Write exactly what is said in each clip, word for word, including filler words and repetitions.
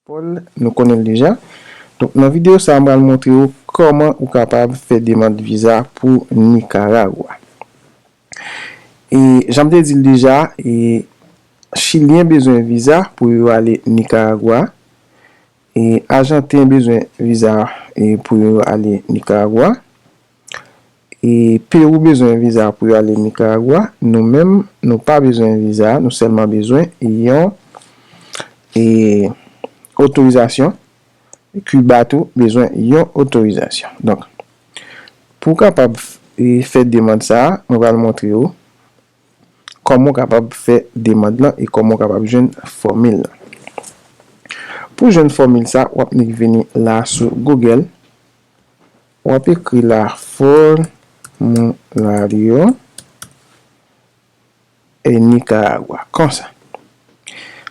Paul, nou konnen l deja. Donk, nan videyo sa a, m pral montre w kòman ou kapab fè demann viza pou Nikaragwa. E, jan m te di l deja, e, Chilyen bezwen viza pou yo ale Nikaragwa. E, Ajanten bezwen viza, e, pou yo ale Nikaragwa. E, Pewou bezwen viza pou yo ale Nikaragwa. Nou menm, nou pa bezwen viza, nou sèlman bezwen yon, e, otorizasyon. Kiba tou bezwen yon otorizasyon. Donk, pou w kapab, e, fè demann sa a, mwen pral montre w kòman w kapab fè demann lan e kòman w kapab jwenn fòmil lan. Pou jwenn fòmil sa, w ap nik vini la sou Google, w ap ekri la formulario e Nicaragua, konsa.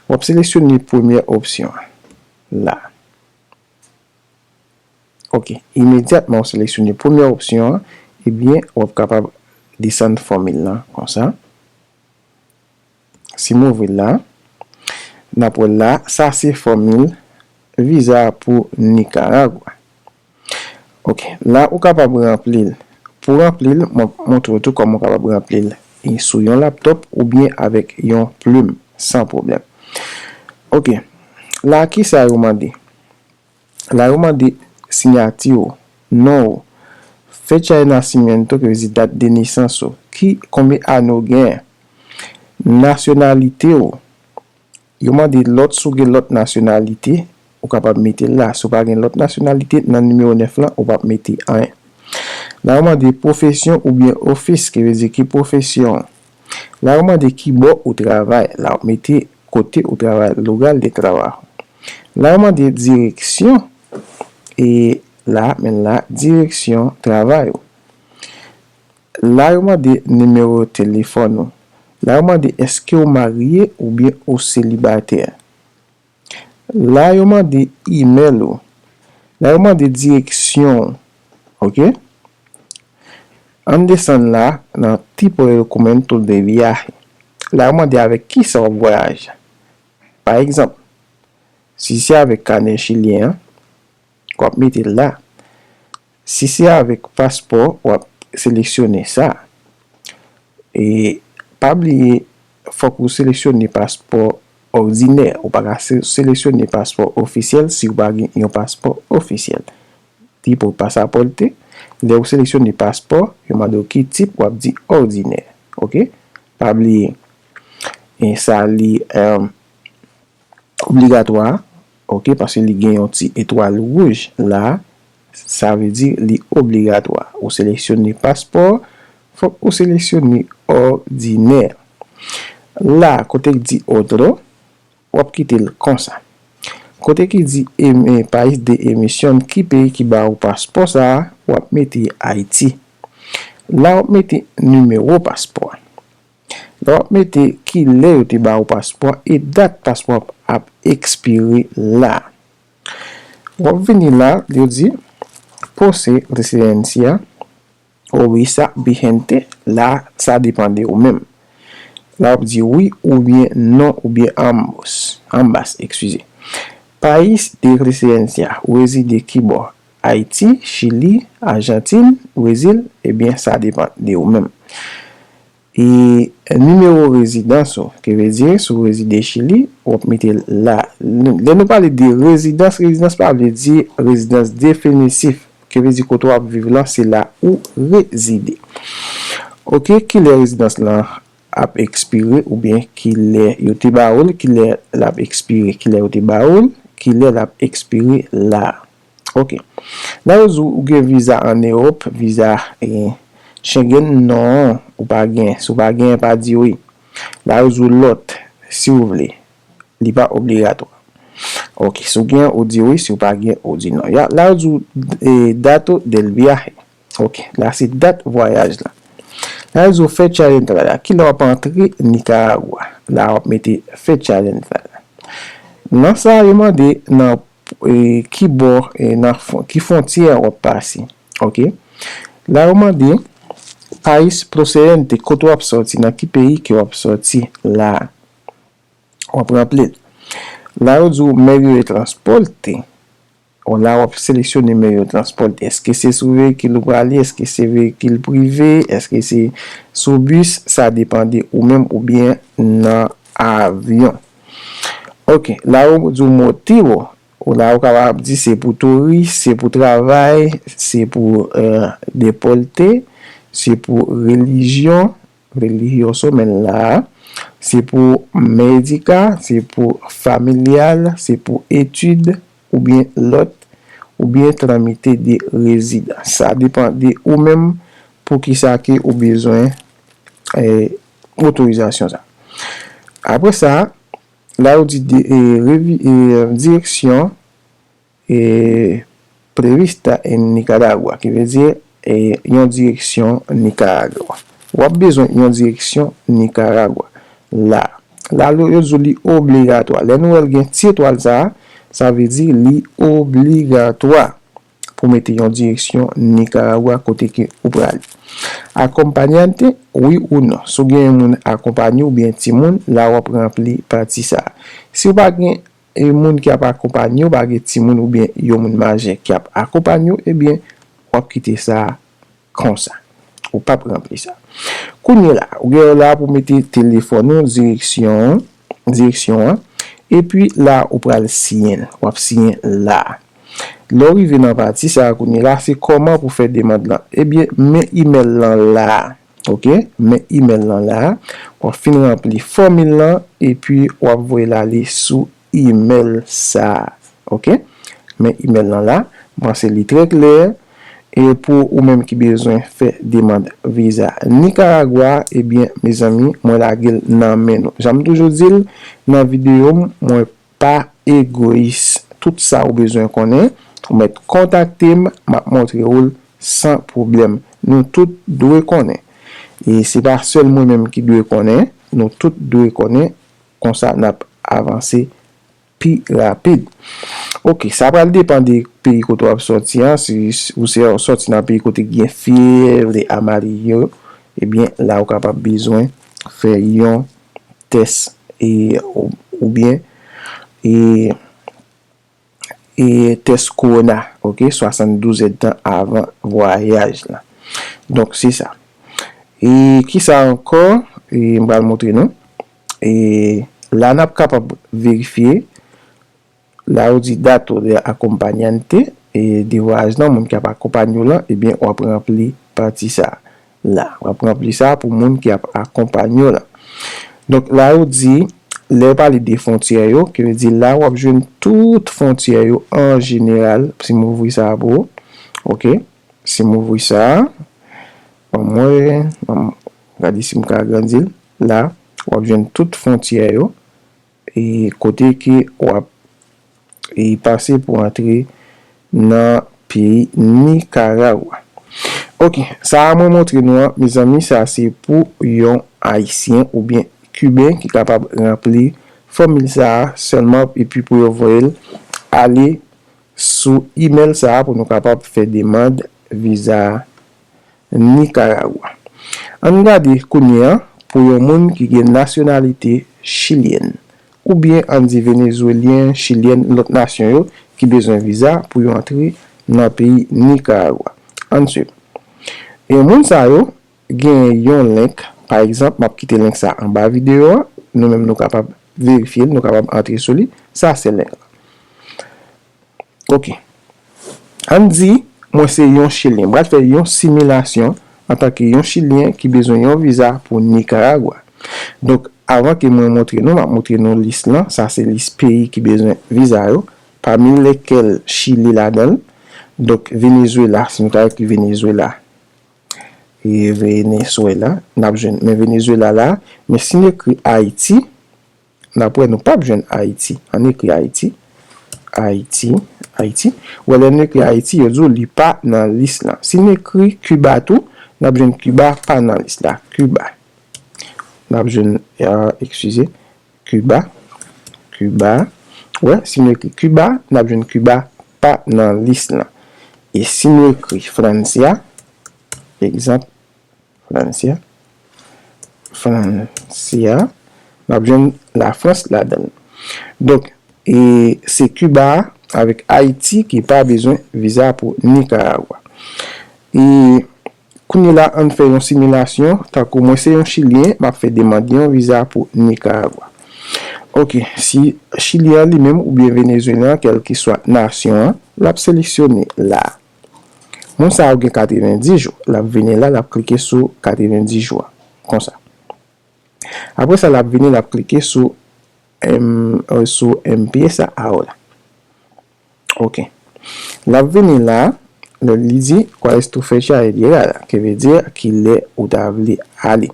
W ap seleksyone premyè opsyon an la. Ok, imedyatman w seleksyone premyè opsyon an, ebyen, w ap kapab desann fòmil lan konsa. Si m ouvri l la, n ap wè l la, sa se fòmil viza pou Nikaragwa. Ok, la ou kapab ranpli l. Pou ranpli l, m ap montre w tou kòman w kapab ranpli l, e sou yon laptòp oubyen avèk yon plim, san pwoblèm. Ok, la ki sa yo mande? La yo mande siyati w, non w, fecha de nacimiento, ki vle di dat de nesans ou, ki, konbyen ane w genyen, nasyonalite w. Yo mande lòt, si w gen lòt nasyonalite, ou kapab mete l la. Si w pa gen lòt nasyonalite, nan nimewo nèf lan, ou p ap mete anyen. La yo mande pwofesyon oubyen ofis, ki vle di ki pwofesyon w. La yo mande ki bò ou travay, la w ap mete kote ou travay, lugar de trabajo. La yo mande direksyon, e la, men la, direksyon travay ou. La yo mande nimewo telefòn ou. La yo mande èske w marye oubyen ou selibatè. La yo mande imèl ou. La yo mande direksyon ou. Ok? Ann desann la nan tipo de documento de viaje. La yo mande avèk kisa w ap vwayaje. Pa egzanp, si se avèk kanè chilyen an, w ap mete l la. Si se avèk paspò, w ap seleksyone sa. E pa bliye, fòk ou seleksyone paspò òdinè. Ou pa ka se- seleksyone paspò ofisyèl si w pa gen yon paspò ofisyèl. Tipo pasaporte, lè ou seleksyone paspò, yo mande w ki tip, w ap di òdinè. Ok? Pa bliye, e sa li, em, obligatwa, ok, paske li gen yon ti etwal wouj la, sa vle di li obligatwa. Ou seleksyone paspò, fòk ou seleksyone òdinè. La, kote k di otro, w ap kite l konsa. Kote ki di em- país de emisión, ki peyi ki ba ou paspò sa a, w ap mete Ayiti. La, w ap mete nimewo paspò a. La, w ap mete ki lè yo te ba ou paspò a e dat paspò a ap ekspire la. W ap vini la, yo di, posee residencia o visa vigente, la, sa depann de ou menm. La, w ap di wi oubyen non oubyen ambos, ambas, eskize. País de residencia, ou rezide ki bò? Ayiti, Chili, Ajantin, Brezil, ebyen, sa depann de ou menm. E nimewo rezidans ou, ki vle di, si w rezide Chili, w ap mete l la. Lè nou pale de rezidans, rezidans pa vle di rezidans definitif, ki vle di kote w ap viv lan, se la ou rezide. Ok, kilè rezidans lan ap ekspire, oubyen kilè yo te ba ou l, kilè l ap ekspire, kilè yo te ba ou l, kilè l ap ekspire la. Ok. La yo di w ou gen viza ann Ewòp, viza, eh, Schengen, non, ou pa gen. Si w pa gen, pa di wi. La yo di w lòt, si w vle. Li pa obligatwa. Ok, si w gen, ou di wi, si w pa gen, ou di non. Ya, la yo di w, eh, dato del viaje. Ok, la se dat vwayaj la. La yo di w fecha de entrada, kilè w ap antre Nicaragua. La w ap mete fecha de entrada. Nan sa, yo mande nan, eh, ki bò, eh, nan fwon- ki fwontyè w ap pase. Ok? La yo mande país procedente, kote w ap sòti, nan ki peyi ke w ap sòti la. W ap ranpli l. La yo di w medio de transporte. Bon, la w ap seleksyone medio de transporte. Èske se sou veyikil ou prale? Èske se veyikil prive? Èske se sou bis? Sa depann de ou menm oubyen nan avyon. Ok, la yo di w motivo. Ou la ou kapab di se pou touris, se pou travay, se pou eh, depòte, se pou relijyon, religioso, men la, se pou medika, se pou familial, se pou etid, oubyen lòt, oubyen tramite de rezidans. Sa depann de ou menm pou kisa ke ou bezwen eh, otorizasyon sa. Apre sa, la ou di de, eh, revi, eh, direksyon eh, prevista en Nicaragua, ki vle di eh, yon direksyon Nikaragwa. W ap bezwen yon direksyon Nikaragwa. La, la yo di w li obligatwa. Lè nou wè l gen ti etwal sa a, sa vle di li obligatwa pou mete yon direksyon Nikaragwa kote ke ou prale. Akompanyante, wi ou non. Si w gen yon moun akonpanye w oubyen timoun, la w ap ranpli pati sa a. Si w pa gen e moun ki ap akonpanye w, pa gen timoun oubyen yon moun majè ki ap akonpanye w, ebyen, w ap kite sa konsa. Ou p ap ranpli sa. Kounye la, ou gen la pou mete telefòn ou, direksyon, direksyon an, epi la ou pral siyen l. W ap siyen la. Lè w rive nan pati sa a kounye la, se kòman pou fè demann lan. Ebyen, men imèl lan la. Ok? Men imèl lan la. W ap fin ranpli fòmil lan, epi w ap voye l ale sou imèl sa a. Ok? Men imèl lan la. M panse li trè klè. E pou ou menm ki bezwen fè demann viza Nikaragwa, ebyen, mezanmi, mwen lage l nan men nou. Jan m toujou di l nan videyo m, mwen pa egoyis. Tout sa ou bezwen konnen, ou mèt kontakte m, m ap montre w l san pwoblèm. Nou tout dwe konnen. E se pa sèl mwen menm ki dwe konnen, nou tout dwe konnen, konsa n ap avanse pi rapid. Ok, sa pral depann de peyi kote w ap sòti an. Si ou se sòti nan peyi kote gen fyèv de amarillo, ebyen la ou kapab bezwen fè yon tès e, ou- oubyen e, e tès kowona, ok, swasanndouz èdtan avan vwayaj la. Donk, se sa. E kisa ankò? E m pral montre nou. E la n ap kapab verifye. La yo di dato de acompañante, e de vwayaj lan, moun ki ap akonpanye w lan, ebyen, w ap ranpli pati sa a. La, w ap ranpli sa pou moun ki ap akonpanye w lan. Donk, la yo di, lè yo pale de fwontyè yo, ki vle di la, w ap jwenn tout fwontyè yo an jeneral, si m ouvri sa a pou ou. Ok? Si m ouvri sa a, ban mwen, ban m gade si m ka agrandi l. La, w ap jwenn tout fwontyè yo, e kote ke w ap e pase pou antre nan peyi Nikaragwa. Ok, sa a mwen montre nou an, mezanmi, sa se pou yon Ayisyen oubyen Kiben ki kapab ranpli fòmil sa a sèlman, epi pou yo voye l ale sou imèl sa a pou nou kapab fè demann viza Nikaragwa. Ann gade kounye a pou yon moun ki gen nasyonalite chilyèn, oubyen ann di venezwelyen, chilyèn, lòt nasyon yo ki bezwen viza pou yo antre nan peyi Nikaragwa. Ann swiv. E moun sa yo gen yon link, pa egzanp, m ap kite link sa anba videyo a, nou menm nou kapab verifye l, nou kapab antre sou li. Sa se link la. Ok. Ann di, mwen se yon Chilyen. M pral fè yon similasyon antanke yon Chilyen ki bezwen yon viza pou Nikaragwa. Donk, avan ke mwen montre nou, m ap montre nou lis lan. Sa se lis peyi ki bezwen viza yo, pami lèkèl Chili ladan l. Donk, Venezwela, si nou ta ekri Venezwela, e Venezwela, n ap jwenn, men Venezwela la, men si n ekri Ayiti, n ap wè nou p ap jwenn Ayiti. Ann ekri Ayiti. Ayiti, Ayiti. Ou wè lè n ekri Ayiti, yo di w li pa nan lis lan. Si n ekri Kiba tou, n ap jwenn Kiba pa nan lis la. Kiba. N ap jwenn, ah, eskize, Kiba. Kiba. Ou wè, si n ekri Kiba, n ap jwenn Kiba pa nan lis lan. E si n ekri Francia, egzanp, Francia. Francia. N ap jwenn Lafrans ladan l. Donk, E se Kiba avèk Ayiti ki pa bezwen viza pou Nikaragwa. E kounye la, ann fè yon similasyon, tankou mwen se yon Chilyen, m ap fè demann yon viza pou Nikaragwa. Ok, si Chilyen an li menm oubyen Venezuelyen an, kèlkeswa nasyon an, l ap seleksyone la. Moun sa yo gen katrevenndis jou, l ap vini la, l ap klike sou katrevenndis jou a, konsa. Apre sa, l ap vini, l ap klike sou M, euh, sou M P S a ahora. Ok. L ap vini la, lè li di, "¿Cuál es tu fecha de llegada?" Ki vle di, "Kilè ou ta vle ale?"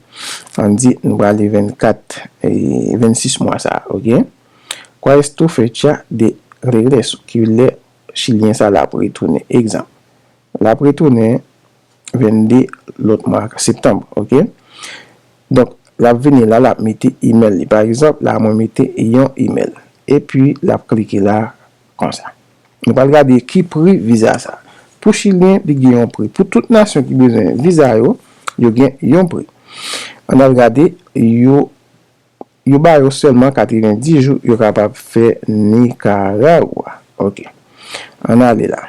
Ann di, "Nou prale vennkat, e vennsis mwa sa a," ok? "¿Cuál es tu fecha de regreso?" Kilè Chilyen sa la ap retounen? Egzanp, l ap retounen vennde lòt mwa septanm, ok? Donk, l ap vini la, l ap mete imèl li. Pa egzanp, la mwen mete yon imèl. Epi, l ap klike la konsa. Nou pral gade ki pri viza sa. Pou Chilyen, li gen yon pri. Pou tout nasyon ki bezwen viza yo, yo gen yon pri. Ann al gade, yo, yo ba yo sèlman katrevenndis jou, yo kapab fè Nikaragwa. Ok. Ann ale la.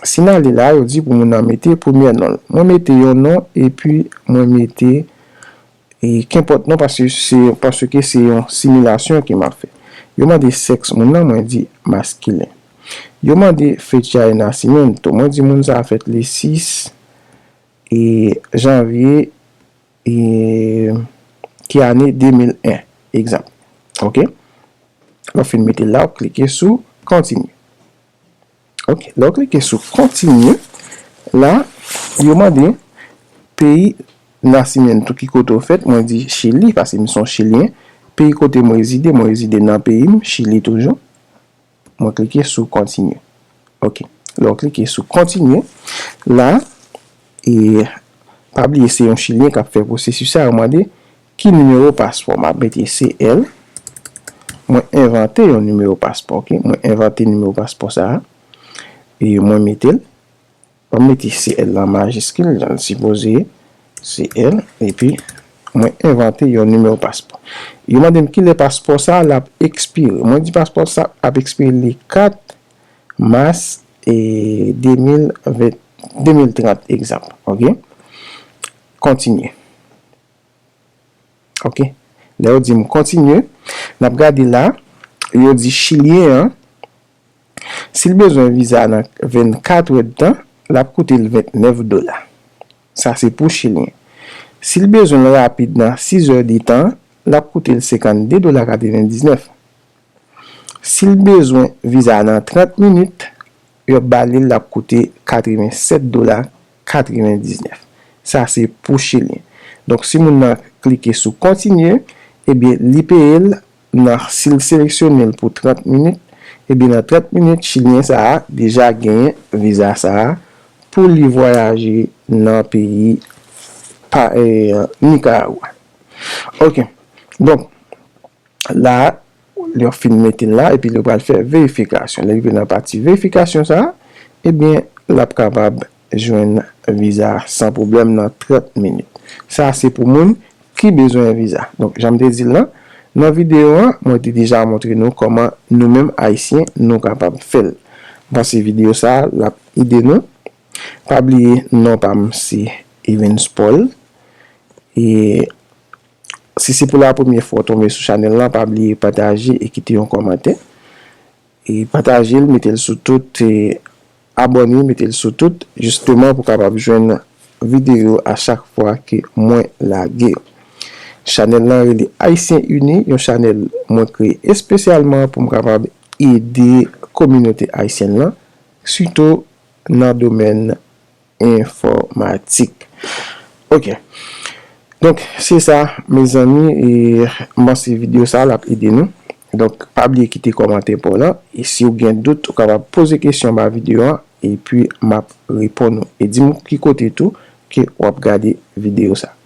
Si n ale la, yo di pou moun nan mete premyè non l. Mwen mete yon non, epi mwen mete, e, kenpòt non, paske se, paske se yon similasyon ke m ap fè. Yo mande sèks moun nan, mwen di maskilen. Yo mande fecha de nacimiento. Mwen di moun sa a fèt le sis, e, janvye, e, ki ane de mil en, egzanp. Ok? Lè w fin mete l la, w klike sou kontinye. Ok, lè w klike sou kontinye, la, yo mande peyi nasimiento, ki kote w fèt, mwen di Chili, paske m se yon Chilyen. Peyi kote m rezide, mwen rezide nan peyi m, Chili toujou. Mwen klike sou kontinye. Ok. Lè w klike sou kontinye, la, e pa bliye se yon Chilyen k ap fè pwosesis sa, yo mande ki nimewo paspò. M ap mete C L. Mwen envante yon nimewo paspò, ok? Mwen envante nimewo paspò sa a. E mwen mete l. Mwen mete C L la majiskil, jan l sipoze ye, C L, epi mwen envante yon nimewo paspò. Yo mande m kilè paspò sa a l ap ekspire. Mwen di paspò sa a ap ekspire le kat mas, e, de mil ven, de mil trant, egzanp. Ok? Kontinye. Ok. Lè yo di m kontinye, n ap gade la, yo di Chilyen an, si l bezwen viza nan vennkat èdtan, l ap koute l vennèf dola. Sa se pou Chilyen. Si l bezwen l rapid nan sis èdtan, l ap koute l senkannde dola katrevendiznèf. Si l bezwen viza nan trant minit, yo ba li l, l ap koute katrevensèt dola katrevendiznèf. Sa se pou Chilyen. Donk, si moun nan klike sou kontinye, ebyen, li peye l nan, si l seleksyone l pou trant minit, ebyen, nan trant minit, Chilyen sa a deja genyen viza sa a pou li vwayaje nan peyi pa, eh, Nikaragwa. Ok. Donk, la, lè yo fin mete l la, epi yo pral fè verifikasyon. Lè rive nan pati verifikasyon sa a, ebyen, l ap kapab jwenn viza san pwoblèm nan trant minit. Sa se pou moun ki bezwen viza. Donk, jan m te di l lan, nan videyo an, mwen te deja montre nou kòman nou menm Ayisyen, nou kapab fè l. M panse videyo sa a, l ap ede nou. Pa bliye, non pa m se Evens Paul. E si se pou la premyè fwa w tonbe sou chanèl lan, pa bliye pataje e kite yon kòmantè. E pataje l, mete l sou tout, e abòne, mete l sou tout, jisteman pou w kapab jwenn videyo a chak fwa ke mwen lage yo. Chanèl lan rele Ayisyen Ini, yon chanèl mwen kreye espesyalman pou m kapab ede kominote ayisyèn lan, sitou nan domèn enfòmatik. Ok. Donk, se sa, mezanmi, e m panse videyo sa a l ap ede nou. Donk, pa bliye kite kòmantè pa w lan. E si w gen dout, ou kapab poze kesyon anba videyo an, epi m ap reponn ou. E di m ki kote tou ke w ap gade videyo sa a.